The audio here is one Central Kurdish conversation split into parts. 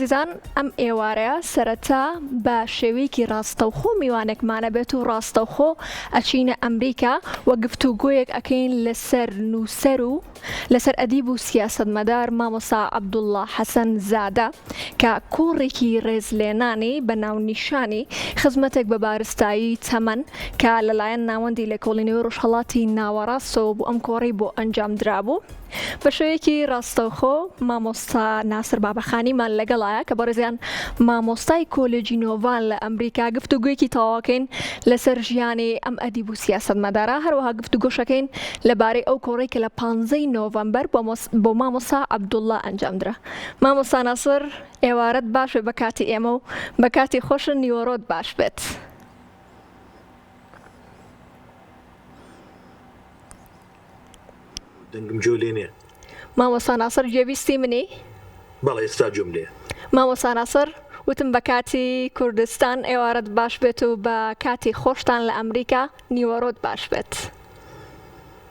ئازیزان ئەم ئێوارەیە سەرەتا بە شێوەیەکی ڕاستەوخۆ میوانێکمانە بێت و ڕاستەوخۆ ئەچینە ئەمریکا و گفتوگۆیەک ئەکەین لەسەر نووسەر و لەسەر ئەدیب و سیاسەتمەدار مامۆستا عەبدوڵڵا حەسەن زادە کە کۆڕێکی ڕێزلێنانی بە ناونیشانی خزمەتێک بە بارستایی تەمەن کە لەلایەن ناوەندی لێکۆڵینەوەی ڕۆژهەڵاتی ناوەڕاستەوە بوو ئەم کۆڕەی بۆ ئەنجامدرابوو. بە شێوەیەکی ڕاستەوخۆ مامۆستا ناسر بابەخانیمان لەگەڵایە کە بەڕێزیان مامۆستای کۆلێجی نۆڤان لە ئەمریکا گفتوگۆیەکی تەواوەکەین لەسەر ژیانی ئەم ئەدیب و سیاسەتمەدارە هەروەها گفتوگۆشەکەین لەبارەی ئەو کۆڕەی کە لە پانزەی نۆڤەمبەر بۆ مامۆستا عەبدوڵڵا ئەنجامدرا. مامۆستا ناسر ئێوارەت باش بێت بە کاتی ئێمە و بە کاتی خۆشت نیوەڕۆت باش بێت. دەنگم گوێ لێ نیە. مامۆستا ناسر گوێبیستی منی؟ بەڵێ ئێستا گوێم لێیە. مامۆستا ناسر وتم بە کاتی کوردستان ئێوارەت باش بێت و بە کاتی خۆشتان لە ئەمریکا نیوەڕۆت باش بێت.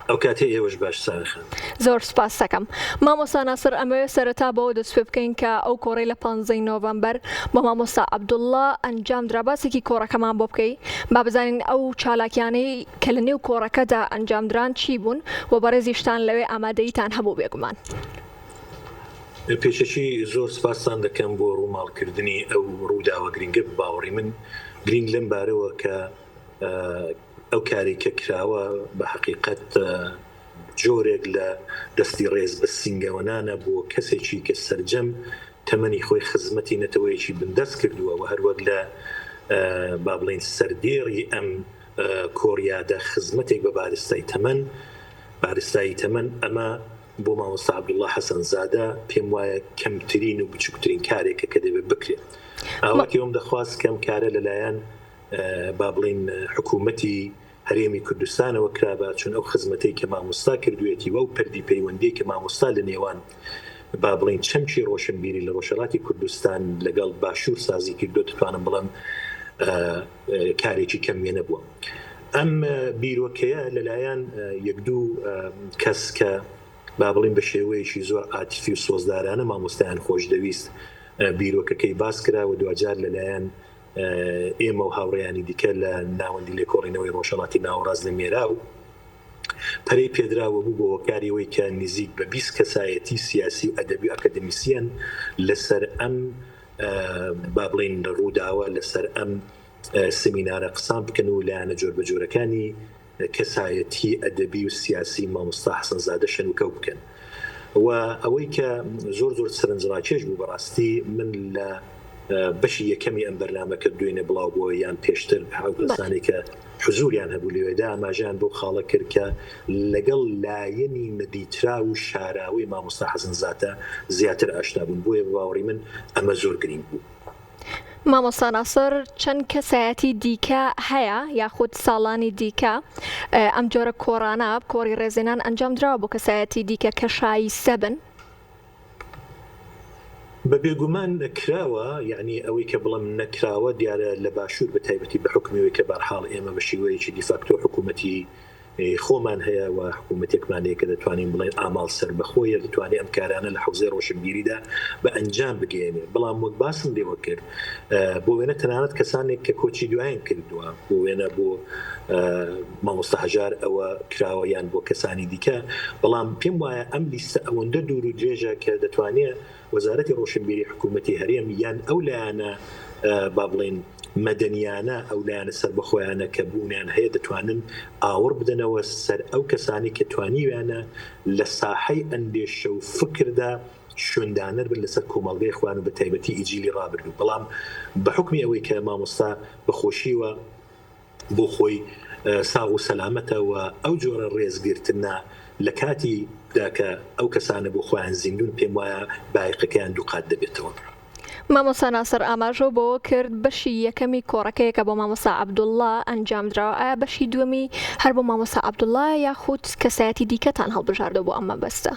ئەو کاتەی ئێوەش باش سارە خان. زۆر سوپاست دەکەم. مامۆستا ناسر ئەمەوێ سەرەتا بەوە دەست پێ بکەین کە ئەو کۆڕەی لە پانزەی نۆڤەمبەر بۆ مامۆستا عەبدوڵڵا ئەنجام درا باسێکی کۆڕەکەمان بۆ بکەی با بزانین ئەو چالاکیانەی کە لە نێو کۆڕەکەدا ئەنجامدران چی بوون و بەڕێزیشتان لەوێ ئامادەییتان هەبوو بێگومان. پێشەکی زۆر سپاستان دەکەم بۆ ڕووماڵکردنی ئەو ڕووداوە گرنگە، بە باوەڕی من گرینگ لەم بارەوە کە ئەو کارەی کە کراوە بە حەقیقەت جۆرێک لە دەستی ڕێز بە سینگەوەنانە بۆ کەسێکی کە سەرجەم تەمەنی خۆی خزمەتی نەتەوەیەکی بندەست کردووە و هەروەک لە با بڵێین سەردێڕی ئەم کۆڕیادە خزمەتێک بە بارستای تەمەن بارستایی تەمەن ئەمە بۆ مامۆستا عەبدوڵڵا حەسەنزادە پێم وایە کەمترین و بچووکترین کارێکە کە دەبێت بکرێت. ئاواتی ئەوم دەخواست کە ئەم کارە لەلایەن با بڵێین حکوومەتی هەرێمی کوردستانەوە کرابا، چون ئەو خزمەتەی کە مامۆستا کردوویەتی و ئەو پردی پەیوەندیەی کە مامۆستا لە نێوان با بڵێین چەمکی ڕۆشنبیری لە ڕۆژهەڵاتی کوردستان لەگەڵ باشوور سازی کردووە دەتوانم بڵێم کارێکی کەم وێنە بووە. ئەم بیرۆکەیە لەلایەن یەک دوو کەس کە با بڵێین بە شێوەیەکی زۆر عاتیفی و سۆزدارانە مامۆستایان خۆشدەویست بیرۆکەکەی باس کرا و دواجار لەلایەن ئێمە و هاوڕێیانی دیکە لە ناوەندی لێکۆڵینەوەی ڕۆژهەڵاتی ناوەڕاست لە مێراو پەرەی پێدرا و بوو بە هۆکاری ئەوەی کە نزیک بە 20 کەسایەتی سیاسی و ئەدەبی و ئەکادەمیسیەن لەسەر ئەم با بڵێین ڕووداوە لەسەر ئەم سمینارە قسان بکەن و لایەنە جۆربەجۆرەکانی کەسایەتی ئەدەبی و سیاسی مامۆستا حەسەنزادە شەنوکەو بکەن و ئەوەی کە زۆر زۆر سەرنجڕاکێش بوو بەڕاستی من لە بەشی یەکەمی ئەم بەرنامە کە دوێنێ بڵاو بووە یان پێشتر ئەو کەسانەی کە حزوریان هەبوو لەوێدا ئاماژەیان بەو خاڵە کرد کە لەگەڵ لایەنی نەدیتراو و شاراوەی مامۆستا حەسەنزادە زیاتر ئاشنا بوون بۆیە بە باوەڕی من ئەمە زۆر گرینگ بوو. مامۆستا ناسر چەند کەسایەتی دیکە هەیە یاخود ساڵانی دیکە ئەم جۆرە کۆڕانە کۆڕی ڕێزێنان ئەنجام دراوە بۆ کەسایەتی دیکە کە شایستە بن؟ بە بێگومان کراوە، یەعنی ئەوەی کە بڵێم نەکراوە دیارە لە باشوور بە تایبەتی بە حوکمی ئەوەی کە بەرحاڵ ئێمە بە شیوەیەکی دیفاکتۆ حکوومەتی خۆمان هەیە و حکوومەتێکمان هەیە کە دەتوانین بڵێین ئاماڵ سەربەخۆیە دەتوانێت ئەم کارانە لە حەوزەی ڕۆشنبیریدا بە ئەنجام بگەیەنێت بەڵام وەک باسم لێوە کرد بۆ وێنە تەنانەت کەسانێک کە کۆچی دوایان کردووە بۆ وێنە بۆ مامۆستا هەژار ئەوە کراوە یان بۆ کەسانی دیکە بەڵام پێم وایە ئەم لیستە ئەوەندە دوور و درێژە کە دەتوانێت وەزارەتی ڕۆشنبیری حکوومەتی هەرێم یان ئەو لایەنە با بڵێین مەدەنیانە ئەو لایەنە سەربەخۆیانە کە بوونیان هەیە دەتوانن ئاوڕ بدەنەوە سەر ئەو کەسانی کە توانیویانە لە ساحەی ئەندێشە و فکردا شوێندانەر بن لەسەر کۆمەڵگەی خۆیان و بە تایبەتی ئیجیلی ڕابردوو بەڵام بە حوکمی ئەوەی کە مامۆستا بە خۆشیوە بۆ خۆی ساغ و سەلامەتە و ئەو جۆرە ڕێزگرتنە لە کاتی دا کە ئەو کەسانە بۆ خۆیان زیندوون پێم وایە بایەخەکەیان دووقات دەبێتەوە. مامۆستا ناسر ئاماژەو بەوە کرد بەشی یەکەمی کۆڕەکەیە کە بۆ مامۆستا عەبدوڵڵا ئەنجامدراوە، ئایا بەشی دووەمی هەر بۆ مامۆستا عەبدوڵڵایە یاخود کەسایەتی دیکەتان هەڵبژاردووە بۆ ئەم مەبەستە؟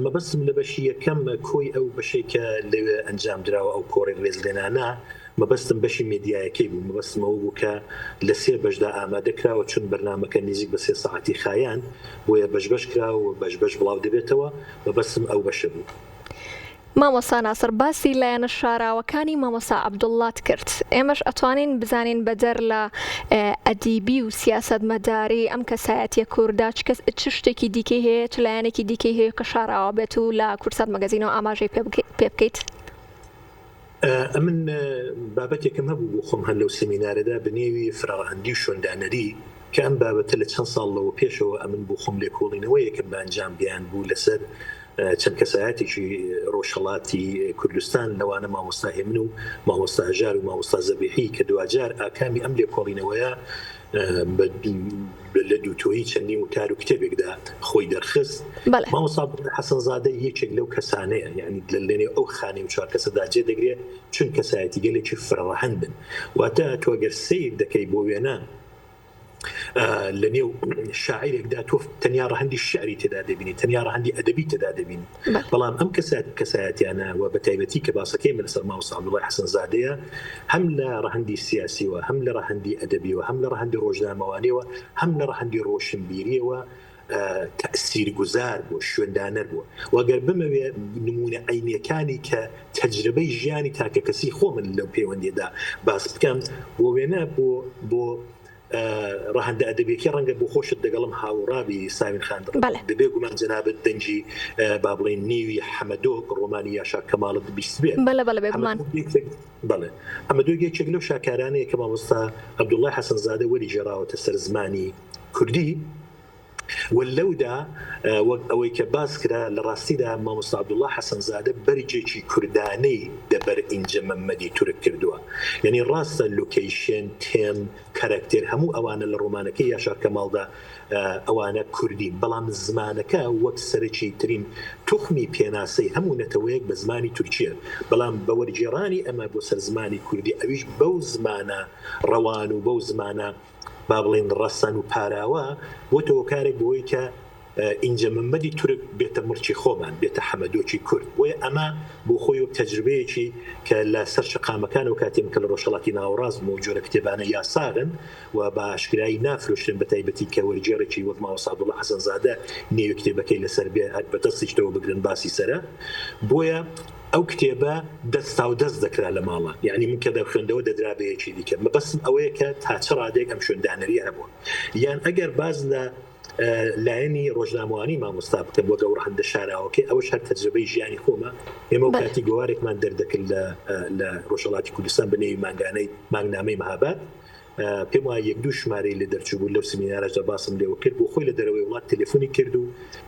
مەبەستم لە بەشی یەکەم کۆی ئەو بەشەی کە لەوێ ئەنجام دراوە ئەو کۆڕی ڕێزلێنانە، مەبەستم بەشی مێدیایەکەی بوو، مەبەستم ئەوە بوو کە لە سێ بەشدا ئامادە کراوە چون بەرنامەکە نیزیک بە سێ سەعاتی خایاند بۆیە بەش بەش کراوە و بەش بەش بڵاو دەبێتەوە، مەبەستم ئەو بەشە بوو. مامۆستا ناسر باسی لایەنە شاراوەکانی مامۆستا عەبدوڵڵات کرد، ئێمەش ئەتوانین بزانین بەدەر لە ئەدیبی و سیاسەتمەداری ئەم کەسایەتیە کوردە چ کەس چ شتێکی دیکەی هەیە چ لایەنێکی دیکەی هەیە کە شاراوە بێت و لە کوردسات مەگەزینەوە ئاماژەی پێ بکەیت؟ ئەمن بابەتێکم هەبوو بۆ خۆم هەر لەو سمینارەدا بە نێوی فرەڕەهەندی و شوێندانەری کە ئەم بابەتە لە چەند ساڵ لەوە پێشەوە ئەمن بۆ خۆم لێکۆڵینەوەیەکم بە ئەنجام گەیاندبوو لەسەر چەند کەسایەتێکی ڕۆژهەڵاتی کوردستان لەوانە مامۆستا هێمن و مامۆستا هەژار و مامۆستا زەبیحی کە دواجار ئاکامی ئەم لێکۆڵینەوەیە لە دووتۆیی چەندین وتار و کتێبێکدا خۆی دەرخست. مامۆستا حەسەنزادە یەکێک لەو کەسانەیە، یانی لەنێو ئەو خانەی و چوار کەسەدا جێ دەگرێ، چون کەسایەتیگەلێکی فرەڕەهەندن. واتە تۆ گەر سەیر دەکەی بۆ وێنە لە نێو شاعیرێکدا تۆ تەنیا ڕەهەندی شیعری تێدا دەبینی، تەنیا ڕەهەندی ئەدەبی تێدا دەبینی. بەڵام ئەم کەسایەتیانە و بە تایبەتی کە باسەکەی من لەسەر مامۆستا عەبدوڵای حەسەنزادەیە، هەم لە ڕەهەندی سیاسیەوە، هەم لە ڕەهەندی ئەدەبیەوە، هەم لە ڕەهەندی ڕۆژنامەوانیەوە، هەم لە ڕەهەندی ڕۆشنبیریەوە تەئسیرگوزار بووە، شوێندانەر بووە. و گەر بمەوێ نموونە عەینیەکانی کە تەجرەبەی ژیانی تاکەکەسی خۆمن لەو پەیوەندیەدا باس بکەم، بۆ وێنە بۆ بۆ ڕەهەندە ئەدەبیەکەی ڕەنگە بۆ خۆشت دەگەڵم هاوڕابی ساوین خان بێ گومان جەنابت دەنگی با بڵێین نێوی حەمەدۆک ڕۆمانی یاشار کەماڵت بیستبێت. بەلێ بەلێ بێگومان. بەڵێ حەمەدۆک یەکێک لەو شاکارانەیە کە مامۆستا عەبدوڵای حەسەنزادە وەری گێڕاوەتە سەر زمانی کوردی و لەودا وەک ئەوەی کە باس کرا لە ڕاستیدا مامۆستا عەبدوڵا حەسەنزادە بەرگێکی کوردانەی دەبەر ئینجە مەمەدی تورک کردووە. یانی ڕاستە لۆکەیشێن، تێم، کارەکتێر هەموو ئەوانە لە ڕۆمانەکەی یاشار کەماڵدا ئەوانە کوردین، بەڵام زمانەکە وەک سەرەکی ترین توخمی پێناسەی هەموو نەتەوەیەک بە زمانی تورکییە، بەڵام بە وەرگێڕانی ئەمە بۆ سەر زمانی کوردی ئەویش بەو زمانە ڕەوان و بەو زمانە با بڵێین ڕەسەن و پاراوە بۆتە هۆکارێک بۆوەی کە ئینجە مەمەدی تورک بێتە مڕکی خۆمان، بێتە حەمەدۆکی کورد. بۆیە ئەمە بۆ خۆی وەک تەجروبەیەکی کە لە سەر شەقامەکانەوە کاتێ من کە لە ڕۆژهەڵاتی ناوەڕاست بووم ئەو جۆرە کتێبانە یاساغن و بە ئاشکرایی نافرۆشرێن بە تایبەتی کە وەرگێڕێکی وەک مامۆستا عەبدوڵا حەسەنزادە نێوی کتێبەکەی لەسەر بێ هەر بە دەستیشتەوە بگرن باسی سەرە. بۆیە ئەو کتێبە دەستاودەست دەکرا لە ماڵان، یەعنی من کە دەمخوێندەوە دەدرا بە یەکی دیکە. مەبەستم ئەوەیە کە تا چ ڕادەیەک ئەم شوێندانەرییە هەبووە. یان ئەگەر باس لە لایەنی ڕۆژنامەوانی مامۆستا بکەم وەک ئەو ڕەهەندە شاراوەکەی، ئەوەش هەر تەجرەبەی ژیانی خۆمە. ئێمە ئەو کاتی گۆوارێکمان دەردەکرد لە لە ڕۆژهەڵاتی کوردستان بە نێوی مانگانەی مانگنامەی مهاباد. پێم وایە یەک دوو ژمارەی لێ دەرچووبوو، لەو سمینارەشدا باسم لێوە کرد، بۆ خۆی لە دەرەوەی وڵات تەلەفۆنی کرد و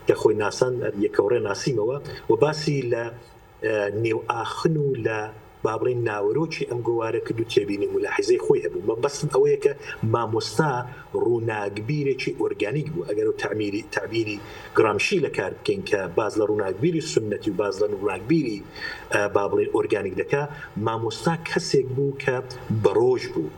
کە خۆی ناساند یەکەوڕێ ناسیمەوە و باسی لە نێوئاخن و لە با بڵێین ناوەرۆکی ئەم گۆوارە کرد و تێبینی و مولاحیزەی خۆی هەبوو. مەبەستم ئەوەیە کە مامۆستا ڕووناکبیرێکی ئۆرگانیک بوو، ئەگەر ئەو تەعمیری تەعبیری گرامشی لە کار بکەین کە باس لە ڕووناکبیری سوننەتی و باس لە ڕووناکبیری با بڵێین ئۆرگانیک دەکا، مامۆستا کەسێک بوو کە بەڕۆژ بوو،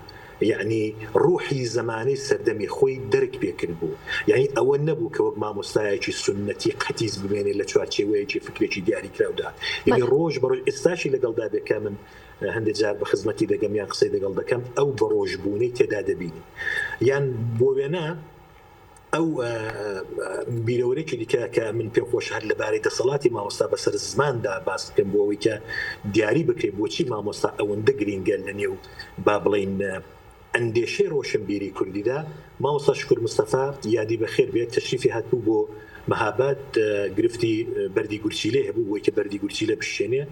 یەعنی ڕوحی زەمانەی سەردەمی خۆی دەرک پێ کردبوو، یەعنی ئەوە نەبوو کە وەک مامۆستایەکی سوننەتی قەتیس بمێنێ لە چوارچێوەیەکی فکرێکی دیاریکراودا، یەعنی ڕۆژ بە ڕۆژ ئێستاشی لەگەڵدا بێ کە من هەندێ جار بە خزمەتی دەگەم یان قسەی دەگەڵ دەکەم ئەو بەڕۆژبوونەی تێدا دەبینی. یان بۆ وێنە ئەو بیرەوەرێکی دیکە کە من پێم خۆشە هەر لەبارەی دەسەڵاتی مامۆستا بەسەر زماندا باس بکەم بۆ ئەوەی کە دیاری بکرێت بۆچی مامۆستا ئەوەندە گرینگە لە نێو با بڵێین ئەندێشەی ڕۆشنبیری کوردیدا مامۆستا شوکر مستەفا یادی بەخێر بێت تەشریفی هاتبوو بۆ مەهاباد گرفتی بەردی گورچیلەی هەبوو بۆی کە بەردی گورچیلە بشکێنێ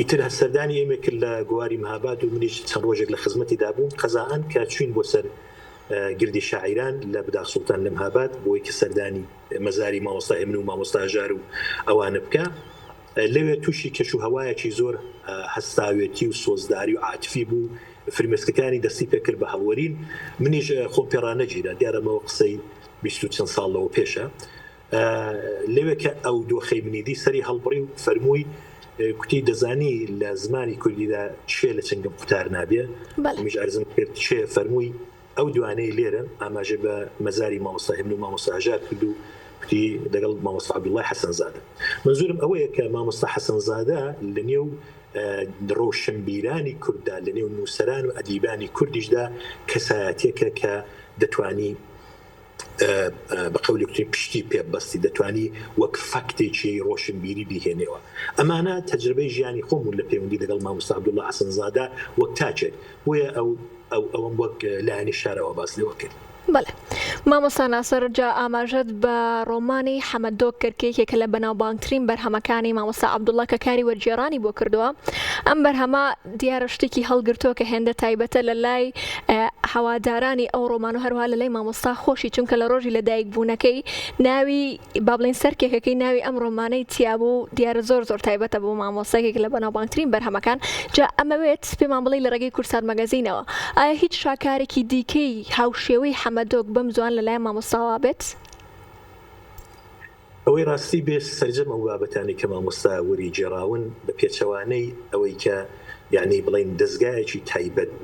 ئیتر سەردانی ئێمەی کرد لە گۆواری مەهاباد و منیش چەند ڕۆژێک لە خزمەتیدا بووم قەزائەن کە چوین بۆ سەر گردی شاعیران لە بداغ سوڵتان لە مهاباد بۆی کە سەردانی مەزاری مامۆستا هێمن و مامۆستا هەژار و ئەوانە بکا لەوێ تووشی کەش و هەوایەکی زۆر هەستاوێتی و سۆزداری و عاتفی بوو فرمێسکەکانی دەستی پێکرد بە هەڵوەرین منیش خۆم پێڕانەگیرا دیارەمەوە قسەی بیست و چەند ساڵ لەوە پێشە لەوێ کە ئەو دۆخەی منی دی سەری هەڵبڕی و فەرمووی کوتی دەزانی لە زمانی کوردیدا چێ لە چنگم قوتار نابێ؟ منیش عەرزم کرد چێ؟ فەرمووی ئەو دوانەی لێرەن، ئاماژەی بە مەزاری مامۆستا هێمن و مامۆستا هەژار کرد و کوتی لەگەڵ مامۆستا عەبدوڵڵای حەسەنزادە. مەنزوورم ئەوەیە کە مامۆستا حەسەنزادە لە نێو ڕۆشنبیرانی کورددا، لە نێو نووسەران و ئەدیبانی کوردیشدا کەسایەتییەکە کە دەتوانی. بە قەولی کوتری پشتی پێ ببەستی، دەتوانی وەک فاکتێکی ڕۆشنبیری بیهێنێوە. ئەمانە تەجرەبەی ژیانی خۆم بوون لە پەیوەندی لەگەڵ مامۆستا عەبدوڵڵا حەسەنزادە وەک تاکێک، بۆیە ئەو ئەو ئەوەم وەک لایەنی شاراوە باس لێوە کرد. بەڵێ مامۆستا ناسر جا ئاماژەت بە ڕۆمانی حەمەدۆک کرد کە یەکێکە لە بەناوبانگترین بەرهەمەکانی مامۆستا عەبدوڵڵا کە کاری وەرگێڕانی بۆ کردووە ئەم بەرهەمە دیارە شتێکی هەڵگرتووە کە هێندە تایبەتە لە لای هەوادارانی ئەو ڕۆمان و هەروەها لە لای مامۆستا خۆشی چونکە لە ڕۆژی لەدایک بوونەکەی ناوی با بڵێین سەر کێکەکەی ناوی ئەم ڕۆمانەی تیابوو دیارە زۆر زۆر تایبەتە بۆ مامۆستا یەکێک لە بەناوبانگترین بەرهەمەکان جا ئەمەوێت پێمان بڵێی لە ڕێگەی کوردسات مەگەزینەوە ئایا هیچ شاکارێکی دیکەی هاوشێوەی حەمەدۆک بەم زوان لەلایەن مامۆستاوە بێت؟ ئەوەی ڕاستی بێ سەرجەم ئەو بابەتانەی کە مامۆستا وەری گێڕاون بە پێچەوانەی ئەوەی کە یانی بڵێین دەزگایەکی تایبەت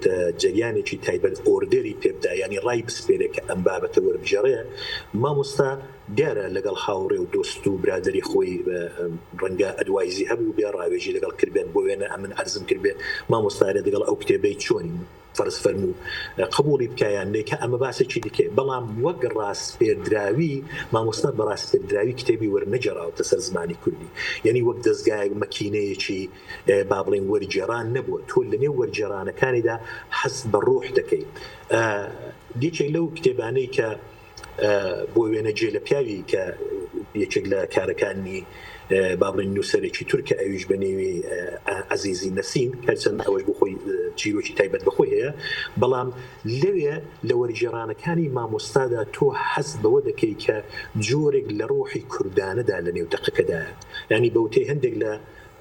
جەریانێکی تایبەت ئۆردێری پێ بدا یانی ڕای بسپێرێ کە ئەم بابەتە وەربگێڕێ مامۆستا دیارە لەگەڵ هاوڕێ و دۆست و برادەری خۆی ڕەنگە advice ی هەبووبێ ڕاوێژی لەگەڵ کردبێن بۆ وێنە ئەمن عەرزم کردبێ مامۆستا ئەرێ دەگەڵ ئەو کتێبەی چۆنی فەرز فەرموو قبوڵی بکا یان نەیکا ئەمە باسێکی دیکەیە بەڵام وەک ڕاسپێردراوی مامۆستا بە ڕاسپێردراوی کتێبی وەرنەگێڕاوەتە سەر زمانی کوردی یعنی وەک دەزگایەک مەکینەیەکی با بڵێین وەرگێڕان نەبووە تۆ لەنێو وەرگێڕانەکانیدا هەست بە ڕۆح دەکەی یەکێک لەو کتێبانەی کە بۆ وێنە جێ لە پیاوی کە یەکێک لە کارەکانی با بڵێین نووسەرێکی تورکە ئەویش بە نێوی عەزیزی نەسین هەرچەند ئەوەش بۆ خۆی چیرۆکی تایبەت بە خۆی هەیە بەڵام لەوێ لە وەرگێڕانەکانی مامۆستادا تۆ حەز بەوە دەکەی کە جۆرێک لە ڕۆحی کوردانەدا لە نێو دەقەکەدایە یانی بەوتەی هەندێک لە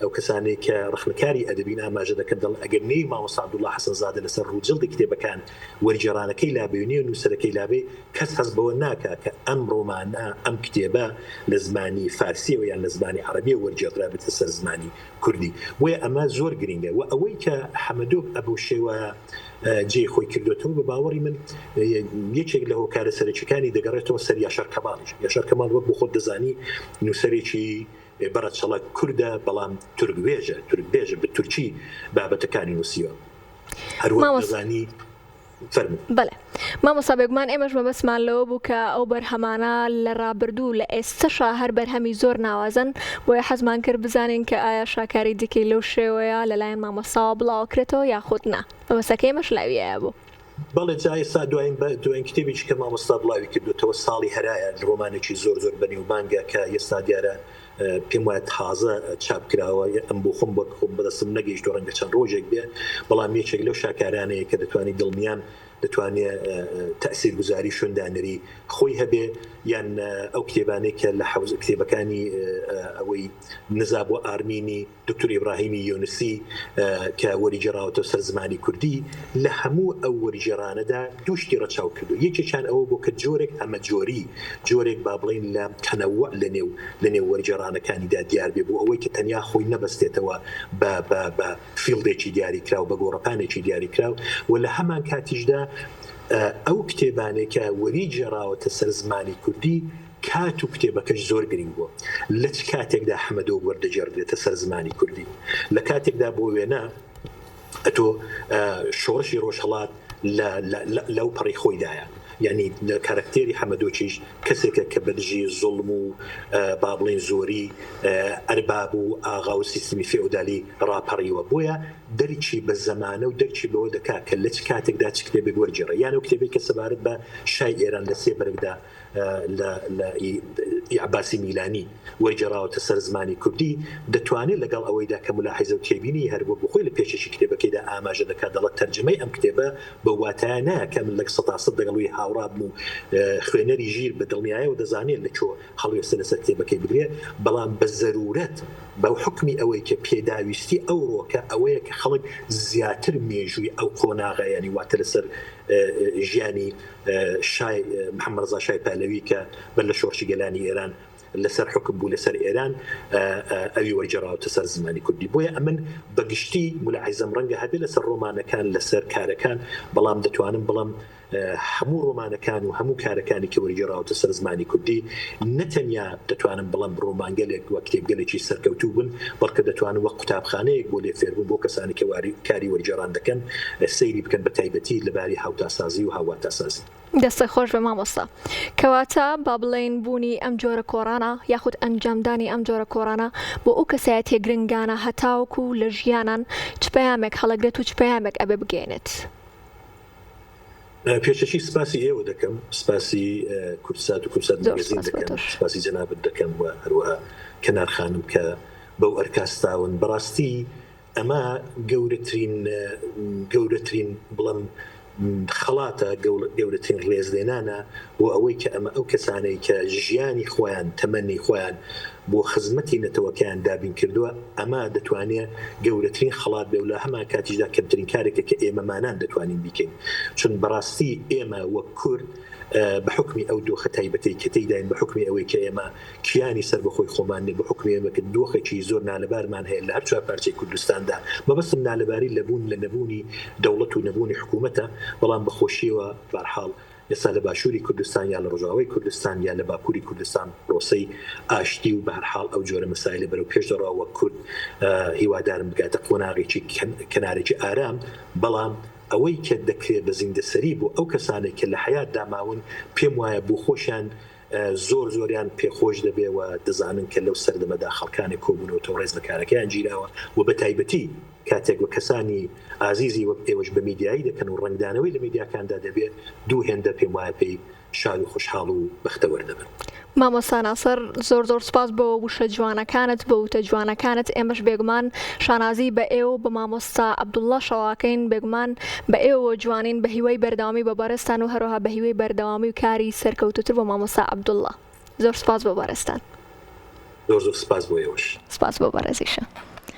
ئەو کەسانەی کە ڕەخنەکاری ئەدەبین ئاماژە دەکەن دەڵێن ئەگەر نێوی مامۆستا عەبدوڵڵا حەسەنزادە لەسەر ڕووجڵدی کتێبەکان وەرگێڕانەکەی لابەی و نێو نووسەرەکەی لابەی کەس هەست بەوە ناکا کە ئەم ڕۆمانە ئەم کتێبە لە زمانی فارسیەوە یان لە زمانی عەڕەبیەوە وەرگێڕدرابێتە سەر زمانی کوردی بۆیە ئەمە زۆر گرینگە و ئەوەی کە حەمەدۆک ئەبەو شێوە جێی خۆی کردۆتەوە بە باوەڕی من یەکێک لە هۆکارە سەرەکیەکانی دەگەڕێتەوە سەر یاشار کەماڵیش یاشار کەماڵ وەک بۆ خۆت دەزانی نووسەرێکی بەڕەچەڵەک کوردە بەڵام تورک وێژە، تورک بێژە، بە تورکی بابەتەکانی نووسیوە. هەروەک دەزانی فەرموو. بەڵێ مامۆستا بێگومان ئێمەش مەبەستمان لەوە بوو کە ئەو بەرهەمانە لە ڕابردوو لە ئێستەشا هەر بەرهەمی زۆر ناوازەن بۆیە حەزمان کرد بزانین کە ئایا شاکاری دیکەی لەو شێوەیە لەلایەن مامۆستاوە بڵاوەکرێتەوە یاخود نا مەبەستەکەی ئێمەش لاویایە بوو. بەڵێ جا ئێستا دواین بە دواین کتێبێکی کە مامۆستا بڵاوی کردوتەوە ساڵی هەرایە ڕۆمانێکی زۆر زۆر بەنێوبانگە کە ئێستا دیارە پێم وایە تازە چاپ کراوە ئەم بۆ خۆم وەک خۆم بەدەستم نەگەیشتووە ڕەنگە چەند ڕۆژێک بێ بەڵام یەکێک لەو شاکارانەیە کە دەتوانی دڵنیام دەتوانێ تەئسیرگوزاری شوێندانەری خۆی هەبێ یان ئەو کتێبانەی کە لە حەوز کتێبەکانی ئەوەی نزا بۆ ئارمینی دکتور ئیبراهیمی یونسی کە وەریگێڕاوەتەوە سەر زمانی کوردی، لە هەموو ئەو وەرگێڕانەدا دوو شتی ڕەچاو کردووە، یەکێکیان ئەوە بوو کە جۆرێک هەمەجۆری، جۆرێک با بڵێین لە تەنەوع لە نێو لە نێو وەرگێڕانەکانیدا دیار بێ بۆ ئەوەی کە تەنیا خۆی نەبەستێتەوە بە بە بە field ێکی دیاریکراو، بە گۆڕەپانێکی دیاریکراو و لە هەمانکاتیشدا ئەو کتێبانەی کە وەریگێڕاوەتە سەر زمانی کوردی، کات و کتێبەکەش زۆر گرینگ بووە. لە چ کاتێکدا حەمەدۆک وەردەگێڕدرێتە سەر زمانی کوردی؟ لە کاتێکدا بۆ وێنە ئەتۆ شۆڕشی ڕۆژهەڵات لە لەو پەڕی خۆیدایە. یانی کارەکتێری حەمەدۆکیش کەسێکە کە بە دژی زوڵم و با بڵێین زۆری ئەرباب و ئاغا و سیستمی فێئۆدالی ڕاپەڕیوە. بۆیە دەرکی بە زەمانە و دەرکی بەوە دەکا کە لە چ کاتێکدا چ کتێبێک وەرگێڕێ. یان ئەو کتێبەی کە سەبارەت بە شای ئێران لە سێ بەرگدا لە لە ی عەباسی میلانی وەرگێڕاوەتە سەر زمانی کوردی، دەتوانێت لەگەڵ ئەوەیدا کە مولاحیزە و تێبینی هەر وەک خۆی لە پێشەکی کتێبەکەیدا ئاماژە دەکات دەڵێت تەرجەمەی ئەم کتێبە بەو واتایە نایە کە من لە سەتاسەد لەگەڵ وی هاوڕا بم و خوێنەری ژیر بە دڵنیایەوە دەزانێت لە کوێ هەڵوێستە لەسەر کتێبەکەی بگرێت بەڵام بە زەرورەت بە حوکمی ئەوەی کە پێداویستی ئەوڕۆکە ئەوەیە کە خەڵک زیاتر مێژووی ئەو قۆناغە یانی واتە لەسەر ژیانی شای محەممەد ڕەزا شای پەهلەوی کە بەر لە شۆڕشی گەلانی ئێران لەسەر حوکم بوو لەسەر ئێران ئەوی وەرگێڕاوەتە سەر زمانی کوردی بۆیە ئەمن بە گشتی مولاحیزەم ڕەنگە هەبێ لەسەر ڕۆمانەکان لەسەر کارەکان بەڵام دەتوانم بڵێم. هەموو ڕۆمانەکان و هەموو کارەکانی کە وەرگێڕاوەتە سەر زمانی کوردی نە تەنیا دەتوانم بڵێم ڕۆمانگەلێک و کتێبگەلێکی سەرکەوتوو بوون، بەڵکە دەتوانن وەک قوتابخانەیەک بۆ لێ فێربوون بۆ کەسانی کە کاری وەرگێڕان دەکەن سەیری بکەن بە تایبەتی لە باری هاوتاسازی و هاوواتاسازی. دەستت خۆش بێ مامۆستا. کەواتە با بڵێین بوونی ئەم جۆرە کۆڕانە یاخود ئەنجامدانی ئەم جۆرە کۆڕانە بۆ ئەو کەسایەتیە گرنگانە هەتاوەکو لە ژیانان چ پەیامێک هەڵەگرێت و چ پەیامێک ئەبێ بگەیەنێت؟ پێشەکی سپاسی ئێوە دەکەم، سپاسی کوردسات و کوردسات مەگەزین دەکەم، سپاسی جەنابت دەکەم و هەروەها کەنار خانم کە بەو ئەرکە هەستاون. بەڕاستی ئەمە گەورەترین گەورەترین بڵێم خەڵاتە، گەورەترین ڕێزلێنانە بۆ ئەوەی کە ئەمە ئەو کەسانەی کە ژیانی خۆیان، تەمەنی خۆیان بۆ خزمەتی نەتەوەکەیان دابین کردووە، ئەمە دەتوانێ گەورەترین خەڵات بێ و لە هەمان کاتیشدا کەمترین کارێکە کە ئێمەمانان دەتوانین بیکەین. چون بەڕاستی ئێمە وەک کورد بە حوکمی ئەو دۆخە تایبەتەی کە تێیداین، بە حوکمی ئەوەی کە ئێمە کیانی سەربەخۆی خۆمان نیە، بە حوکمی ئەمە کە دۆخێکی زۆر نالەبارمان هەیە لە هەر چوارپارچەی کوردستاندا، مەبەستم نالەباری لە بوون لە نەبوونی دەوڵەت و نەبوونی حکوومەتە، بەڵام بە خۆشییەوە بەهەرحاڵ ئێستا لە باشووری کوردستان یا لە ڕۆژئاوای کوردستان یا لە باکووری کوردستان پرۆسەی ئاشتی و بەهەرحاڵ ئەو جۆرە مەسایلە بەرەو پێش دەڕوا وەک کورد هیوادارم بگاتە قۆناغێکی کەنارێکی ئارام بەڵام ئەوەی کە دەکرێ بە زیندەسەری بۆ ئەو کەسانەی کە لە حەیاتدا ماون پێم وایە بۆ خۆشیان زۆر زۆریان پێخۆش دەبێ و دەزانن کە لەو سەردەمەدا خەڵکانێک کۆبوونەوەتەوە ڕێز لە کارەکەیان گیراوە و بە تایبەتی کاتێک وە کەسانی ئازیزی وەک ئێوەش بە میدیایی دەکەن و ڕەنگدانەوەی لە میدیاکاندا دەبێ دوو هێندە پێم وایە پێی شاد و خۆشحاڵ و بەختەوەر دەبن. مامۆستا ناسر زۆر زۆر سوپاس بۆ وشە جوانەکانت بۆ وتە جوانەکانت ئێمەش بێگومان شانازی بە ئێوە و بە مامۆستا عەبدوڵڵا شەواکەین بێگومان بە ئێوەوە جوانین بە هیوای بەردەوامی بۆ بەڕێزتان و هەروەها بە هیوای بەردەوامی و کاری سەرکەوتووتر بۆ مامۆستا عەبدوڵڵا زۆر سوپاس بۆ بەڕێزتان. زۆر زۆر سوپاس بۆ ئێوەش. سوپاس بۆ بەڕێزیشە.